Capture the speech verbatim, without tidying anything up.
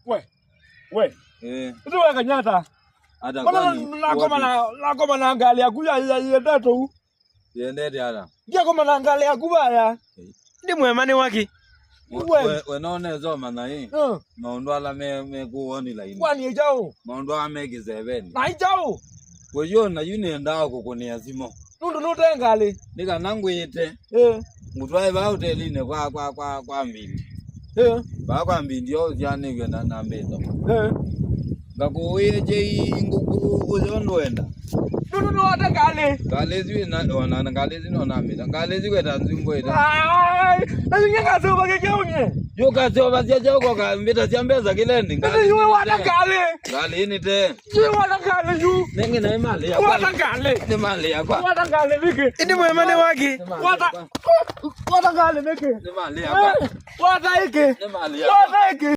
We. We. Eh. Ĩtĩ we Kanyata. Ata. Mbona kwani nakoma na, nakoma na ngalĩ yaku ya, ya, ya ndeto u? Yendete ata? Ndiakoma na ngalĩ yaku vaya. Eh. Ndi mwema nĩ waki. We, we, we no neza ũmanya ĩ. Uh. Maũndũ ala me, me kũũ online. Kwani ĩkyaũ? Maũndũ ala me kĩseveni. Na ĩkyaũ? Kũyona yu nĩendaa kũkũnĩa simũ. Nũndũ nũte ngalĩ. Nĩ kana ngwĩte. Eh. Ngũtwae vaa ũtelinĩ kwa, kwa, kwa, kwa mbindi. Eh. Vaa kwa mbindi yo ũsyanĩw'e na, na mbĩto. Eh. Ngakũĩe kyei ngũkũ ũyo ndwenda. Nũndũ nũwata ngalĩ. Ngalĩ isu ina, ona ngalĩ isu nona mbĩta. Ngalĩ isu kweta nzumbo ita. Ai, na sinye kasova kĩkyaũ nye. Yu kasova sya kyoko ka mbĩta sya mbesa kĩlendi. Ngalĩ isu wata ngalĩ. Ngalĩ ini te. Yu wata ngalĩ yu. Nenge na mali yakwa. Wata ngalĩ. Nĩ mali yakwa. Wata ngalĩ nĩkĩ? Ĩndĩ mwema nĩ waki. Wata, wata ngalĩ nĩkĩ? Nĩ mali yakwa. Eh, wata ĩkĩ. Nĩ mali yakwa. Wata ĩkĩ.